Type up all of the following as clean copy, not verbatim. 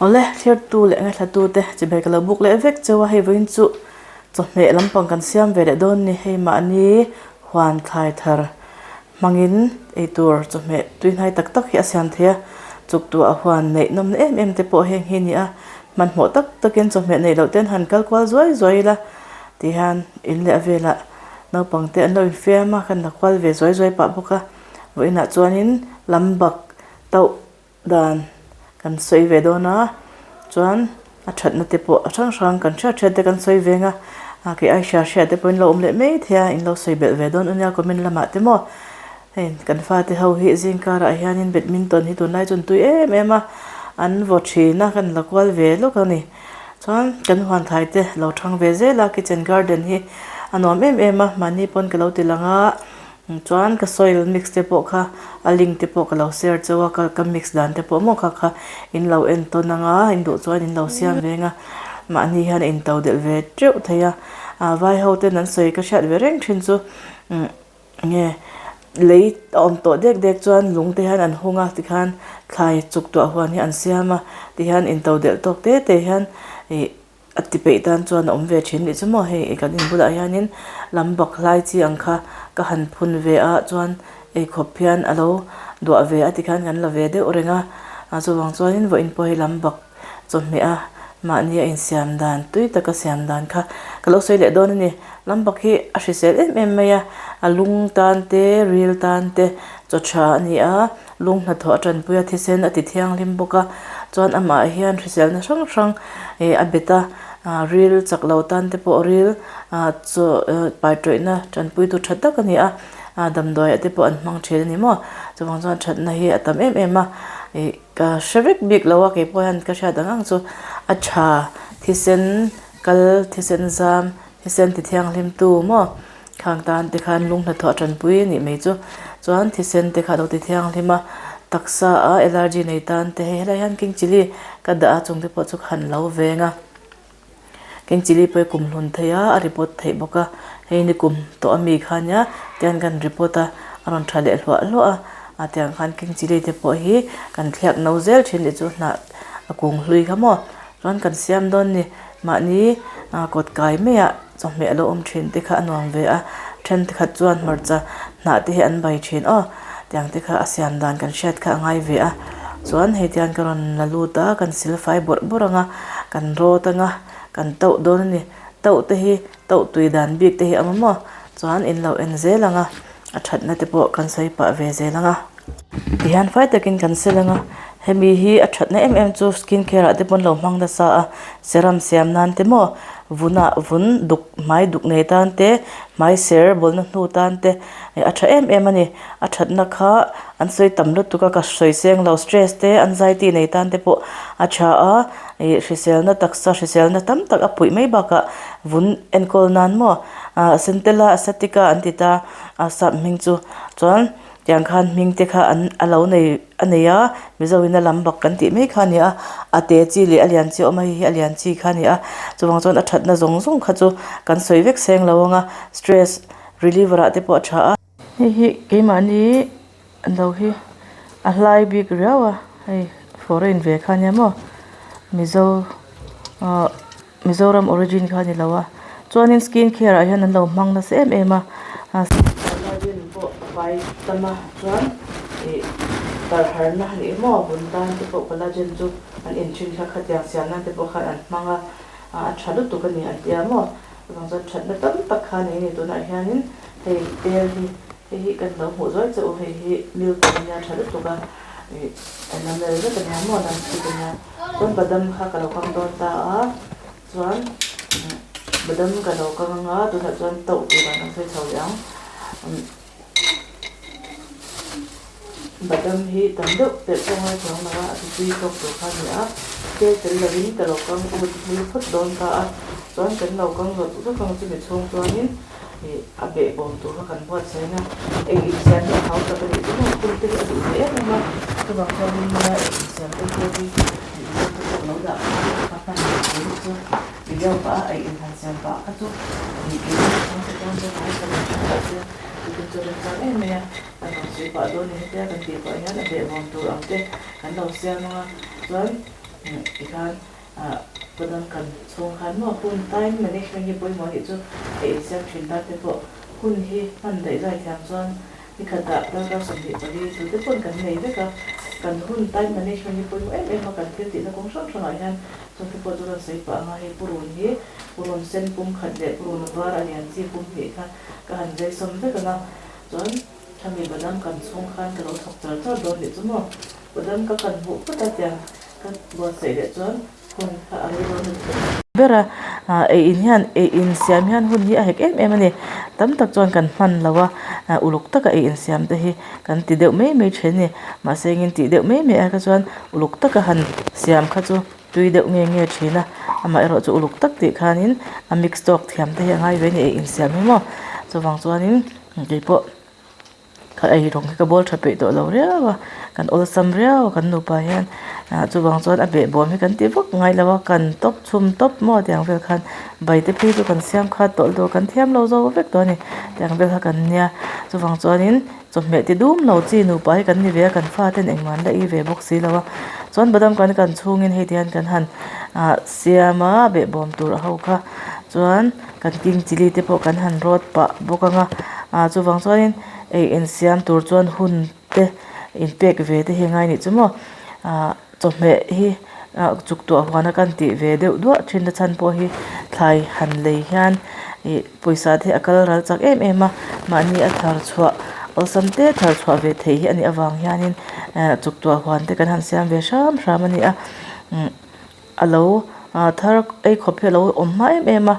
Awle, thirtu leh ngaithlatute chibai ka lo buk leh vek cheu a, hei vawiin chu chawhmeh lampang kan siam ve leh dawn ni. Hei mahni huan thlai thar hmangin eitur chawhmeh tui hnai tak tak hi a siam thei a, chuktuah huan neih nawmna em em te pawh heng hi a ni a, hmanhmawh tak takin chawhmeh neih loh ten han kal kual zuai zuai ila ti hian in leh a velah naupang te an lo infiam a, kan la kual ve zuai zuai pah bawk a, vawiinah chuanin lambak tauh dan kan sawi ve dawn a chuan a thatna te pawh a hrang hrang kan hriat hriat te kan sawi veng a a kei ai hria hria te pawhin lo awm leh mai thei a in lo sawi belh ve dawn ania comment lamah te maw hei kan fate ho hi zing karah hianin badminton hi tunlai chu an tui em em a an vaw thin a kan la kual ve lawk a ni chuan kan huan thlai te lo thang ve zel a kitchen garden hi a nuam em em a mahni pawn ka lo ti lang a. Chuan ka soil mix te pawh kha a link te pawh ka lo share chauh a ka ka mix dan te pawh maw kha kha in lo en tawn ang a in duh chuan in lo siam veng a mahni hian a in to delh ve teuh thei a ah vai ho ten an sawi ka hriat ve reng thin chu umm nge lei a awm tawh dek dek chuan lung te hian an hung a tikhan thlai chuk tuah huan hi an siam a tihian in to delh tawk te te hian ih. A ti peih tan chuan a awm ve thin nih chu maw hei kan in bulah hianin lam bak hlai chi ang kha ka han phun ve a chuan eikhawp hian a lo duah ve a tikhan kan la ve deuh reng a a chuvang chuanin vawiin pawh hi lam bak chawhmeh a mahni a insiam dan tui taka siam dan kha ka lo sawi leh dawn a ni lam bak hi a hrisel em em mai a a lung tan te ril tan te chaw tha a ni a. Lung hnathawh a tanpui a thisen a ti thianghlim bawk a, chuan amah hian hriselna hrang hrang ih a bet a, ah ril chak lo tan te pawh ril ah chaw pai tawihna tanpuitu tha tak a ni a, ah damdawiah te pawh an hmang thin a ni maw, chuvang chuan thatna hi a tam em em a, ih ka hre vek bik lo a keipawh hian ka hriat ang ang chu a tha thisen kal thisen zam thisen ti thianghlim tu maw. Khang tan te khan lung hnathawh a tanpui a nih mai chu. Chuan thisen te kha a lo ti thianghlim a, taksa a allergy nei tan te hei helai hian king chilli ka dah a chung te pawh chu ka han lo veng a. King chilli pawh hi kum hlun thei a, a report theih bawk a, hei ni kum tawh ami kha nia tiang kan report a, a rawn tha leh hluah hluah a, a tiang khan king chilli te pawh hi kan thliak no zel thin tih chu hnah a kung hlui kha maw chuan kan siam dawn ni mahni kawt kai mai ah. Chawhmeh a lo awm thin te kha a nuam ve a, thenkhat chuan hmarcha hnah te hi an bai thin aw, tiang te kha a siam dan kan hriat kha a ngai ve a, chuan hei tiang ka rawn la lut a, kan sil fai bawrh bawrh ang a, kan rawt ang a, kan tauh dawn a ni, tauh te hi tauh tui dan bik te hi a awm maw, chuan in lo en zel ang a, a thatna te pawh kan sawi pah ve zel ang a. Tihian fai takin kan sel ang a, hemi hi a thatna em em chu skin care ah te pawn lo hmang nasa a, serum siam nan te maw vunah vun duk hmai duk nei tan te hmai ser bawlna hnu tan te a tha em em a ni, a thatna kha an sawi tam lutuk a ka sawi seng lo stress te anxiety nei tan te pawh a tha a, ih hriselna taksa hriselna tam tak a puih mai bakah vun enkawl nan maw ah centella aesthetica an ti ta a sap hming chu chuan. Tiang khan hming te kha an a lo nei a nei a mizo in a lam bak kan tih mai kha a ni a a te chi leh a lian chi a awm a hei hi a lian chi kha a ni a chuvang chuan a thatna zawng zawng kha chu kan sawi vek seng lo ang a stress reliever ah te pawh a tha a. Hei hi keimahni lo hi a hlai bik riau a hei foreign ve kha a nia maw mizo ahh. Mizoram origin kha a ni lo a chuanin skin care ah hian an lo hmang nasa em em a collagen pawh a pai tam a chuan ih tarharna a nih maw vun tan te pawh collagen chu an inthin kha khatiang siam nan te pawh khan an hmang a a tha lutuk a ni an tia maw chuvang chuan thatna tam tak kha a nei a ni tunah hianin hei tel hi hei hi kan lo hmuh zuai che u hei hi milk a nia tha lutuk a ih enamel vek a nia maw non stick a nia. Chuan badam kha ka lo kang dawn ta a, chuan badam ka lo kang ang a, tunah chuan tauh tur an rawn sawi chho leh ang. Badam hi tam deuh telh pawh ngai chuang lo a, a ti tui tawk tur kha a ni a, tel tel lovin ka lo kang ut hmul phawt dawn ta a, chuan kan lo kang zawt zawt ang chumi chhung chuanin Ih a behbawm tur kha kan buatsaih a, eng insiam hi a hau tak a nih chu maw hun te hi a duh ve em em a, chuvang chuanin nia eng insiam te pawh hi video te pawh lo dah ka hman leh thei nih chu video pah a ei in han siam pah kha chu ih keini chhung te tan chuan hausa leh hran loh te tukin chu remchang em mai a, kan rawn sawi pah dawn ni hetia kan tih pah hian a behbawm tur ang te kan lo siam ang a chuan. Tikhan badam kan chhung khan maw hun time management hi pawimawh anih chu ei insiam thin tan te pawh hun hi hman daih zai thiam chuan ni khatah darkar 24 tu te pawn kan nei vek a, kan hun time management hi pawimawh em em a kan thil tihna kawng hrang hrangah hian chungte pawh chu rawn sawi pah anga hei purun hi purun sen pum khat leh purun var a lian chi pum hnih kha ka han zai sawm vek ang a chuan khami badam kan chhung khan ka lo thawk char char dawn nih chu maw. Badam ka kan hmuh phawt a tiang ka buatsaih leh chuan hun kha a rei dawn lutuk. Ber a, ei in hian ei in siam hian hun hi a hek em em a ni. Tam tak chuan kan hman lo a, uluk taka ei in siam te hi kan ti deuh mai mai thin a ni. Mahse engin tih deuh mai mai ai kha chuan uluk taka han siam kha chu tui deuh nge nge thin a. Amaherawh chu uluk tak tih khanin a mix tawk thiam te hi a ngai ve a ni ei in siam hi maw. Chuvang chuanin keipawh. Ka ei rawng hi ka bawl tha peih tawh lo riau a, kan awlsam riau a kan nupa hian ah chuvang chuan a behbawm hi kan ti vak ngai lo a, kan tawp chhum tawp maw tiang vel khan bai te phei chu kan siam khat tawh lutuk a kan thiam lo zo vek tawh a ni tiang vel kha kan nia chuvang chuanin chawhmeh ti dum lo chi nupa hi kan ni ve a kan faten engmah an la ei ve bawk si lo a chuan badam kan kan chhungin hei ti hian kan han ah siam a behbawm tur a ho kha chuan. Kan king chilli te pawh kan han rawt pah bawk ang a ah chuvang chuanin ei insiam tur chuan hun te inpek ve te hi a ngai anih chu maw ah chawhmeh hi ah chuk tuah huan a kan tih ve deuh duah thin na chhan pawh hi thlai han lei hian ih pawisa te hi a kal ral chak em em a mahni a thar chhuah awlsam te thar chhuah ve theih hi anih avang hianin eh chuk tuah huan te kan han siam ve hram hram a ni a umm. A lo thar ei khawp hi a lo awm hma em em a,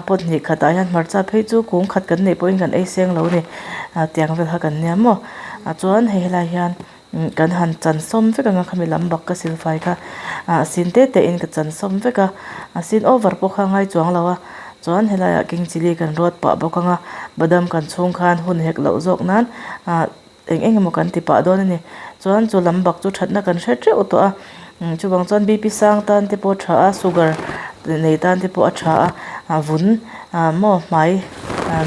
pot hnih khatah hian hmarcha phei chu kung khat kan neih pawhin kan ei seng lo a ni, tiang vel kha kan nia maw chuan hei helai hian kan han chan sawm vek ang a khami lam bak ka silfai kha sin te te in ka chan sawm vek a, a sin over pawh kha a ngai chuang lo a, chuan helaiah king chilli kan rawt pah bawk ang a, badam kan chhung khan hun hek loh zawk nan ah. Eng eng emaw kan ti pah dawn a ni. Chuan chu lam bak chu thatna kan hre teuh tawh a. Chuvang chuan BP sang tan te pawh a tha a, sugar nei tan te pawh a tha a, vun maw hmai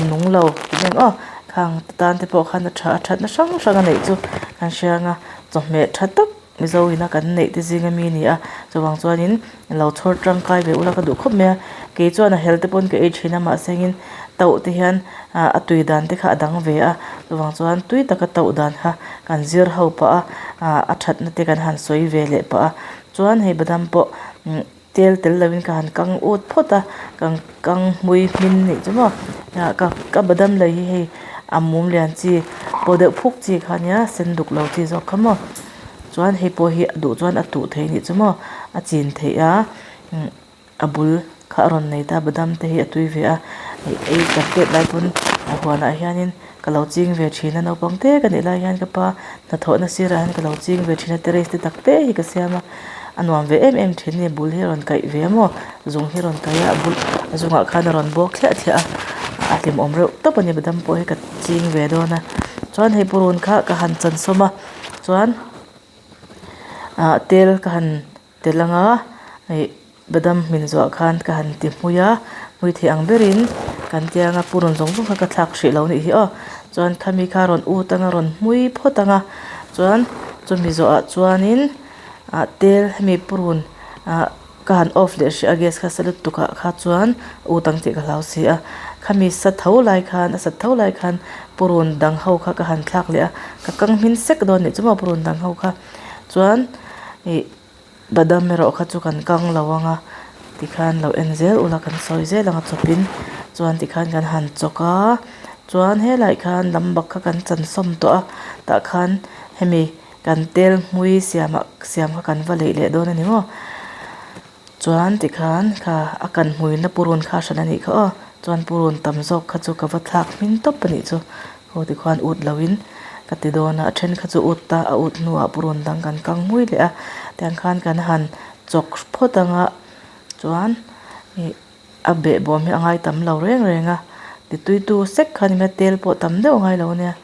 nung lo tih eng aw khang tan te pawh khan a tha a, thatna hrang hrang a neih chu kan hria ang a, chawhmeh tha tak Mizo ina kan neih te zinga mi a ni a, chuvang chuanin lo chhawr tangkai ve ula ka duh khawp mai a, kei chuan a hel te pawn ka ei thin a mahse engin tauh te hian ah a tui dan te kha a dang ve a, chuvang chuan tui taka tauh dan kha kan zir ho pah a, ah a thatna te kan han sawi ve leh pah a, chuan hei badam pawh umm Tel tel lovin ka han kang ut phawt a, ka kang hmui hmin nih chu maw ka ka badam lei hi hei a mum lian chi paw deuh phuk chi kha ania sen duk lo chi zawk kha maw chuan hei pawh hi a duh chuan a tuh theih nih chu maw a chin theih a a bul kha a rawn nei ta badam te hi a tui ve a ei kan pet lai pawn a huanah hianin. Ka lo ching ve thin a, naupang te ka nih lai hian ka pa hnathawhna sirah hian ka lo ching ve thin a, terrace te tak te hi ka siam a, a nuam ve em em thin a ni, bul hi a rawn kaih ve a maw, zung hi a rawn kaih a, a bul a zungah khan a rawn bawk thliah thliah a, a hlimawm reuh tawp a ni badam pawh hi ka ching ve dawn a, chuan hei purun kha ka han chan sawm a, chuan ah tel ka han. Tel anga ih badam hmin zuah khan ka han ti hmui a, hmui thei ang berin kan tia anga purun zawng zawng kha ka thlak hrih lo nih hi aw chuan khami kha rawn ut anga rawn hmui phawt anga chuan chumi zawhah chuanin ah tel hemi purun ah ka han off leh hrih a gas kha sa lutuk ah kha chuan ut ang tih ka hlau si a khami sa tho lai khan a sat tho lai khan purun dang ho kha ka han thlak leh a ka kang hmin sek dawn nih chu maw purun dang ho kha. Chuan ih badam erawh kha chu kan kang lo ang a tikhan lo en zel ula kan sawi zel ang a chawpin chuan tikhan kan han chawk a chuan helaiah khan lam bak kha kan chan sawm tawh a tah khan hemi kan tel hmui siamah siam kha kan va leih leh dawn a ni maw. Chuan tikhan kha a kan hmuina purun kha hran a nih kha aw chuan purun tam zawk kha chu ka va thlak hmin tawp a nih chu aw tikhuan ut loin ka ti dawn a a then kha chu ut ta a ut hnuah purun dang kan kang hmui leh a tiang khan kan han chawk phawt ang a chuan ih a behbawm hi a ngai tam lo reng reng a ti tui tu sek kha ni mai a tel pawh tam deuh a ngai lo a nia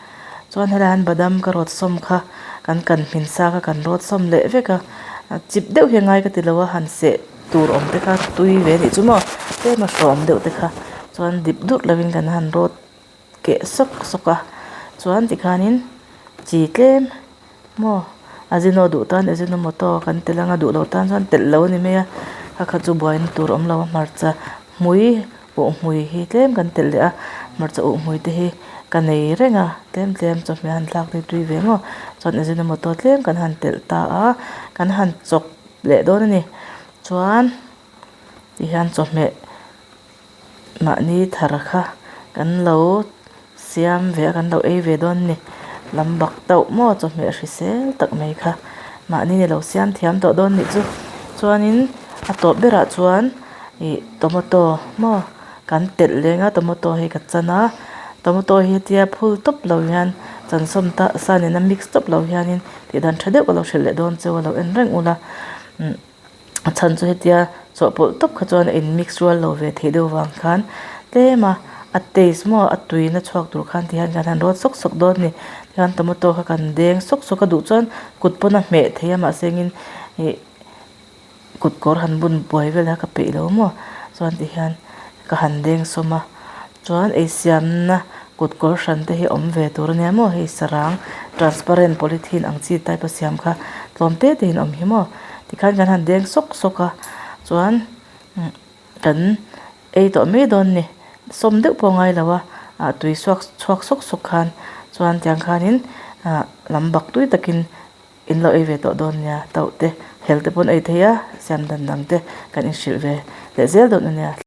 chuan helai ah hian badam ka rawt sawm kha kan kan hmin sa kha kan rawt sawm leh vek a chip deuh hi a ngai ka ti lo a han seh tur awm te kha tui ve a nih chu maw tlem a hrawm deuh te kha chuan dip dut lovin kan han rawt keh sawk sawk a chuan tikhanin chi tlem maw. Azino duh tan azinomoto kan telh anga duh loh tan chuan telh lo a ni mai a kha kha chu buaina tur a awm lo a hmarcha hmui uh hmui hi tlem kan telh leh a hmarcha uh hmui te hi ka nei reng a tlem tlem chawhmeh han thlak te hi tui ve maw chuan azinomoto tlem kan han telh ta a kan han chawp leh dawn a ni chuan tihian chawhmeh. Mahni thar kha kan lo siam ve a kan lo ei ve dawn a ni. Lam bak tauh maw chawhmeh hrisel tak mai kha mahni ni lo siam thiam tawh dawn nih chu. Chuanin a tawp berah chuan ih tomato maw kan telh leng a tomato hi ka chan a tomato hi hetia phul tawp lo hian chan sawm ta sa nena mix tawp lo hianin tih dan tha deuh ka lo hrilh leh dawn cheu a lo en reng ula umm. A chhan chu hetia chawhpawlh tawp kha chuan a in mix rual lo ve theih deuh vang khan tlem a a taste maw a tuina chhuak tur khan ti hian kan han rawt sawk sawk dawn a ni tichuan tomato kha kan deng sawk sawk a duh chuan kut pawn a hmeh thei a mahse engin ih kut kawr han bun buai vel a ka peih lo maw chuan ti hian ka han deng sawm a chuan ei siamna kut kawr hran te hi awm ve tur a nia maw hei sarang transparent polythene ang chi type a siam kha tlawm te te in awm hi maw. Tikhan kan han deng sawk sawk a chuan kan ei tawh mai dawn ni sawm deuh pawh a ngai lo a ah tui suak chhuak sawk sawk khan chuan tiang khanin ah lam bak tui takin in lo ei ve tawh dawn nia tauh te hel te pawh an ei thei a siam dan dang te kan inhrilh ve leh zel dawn a nia.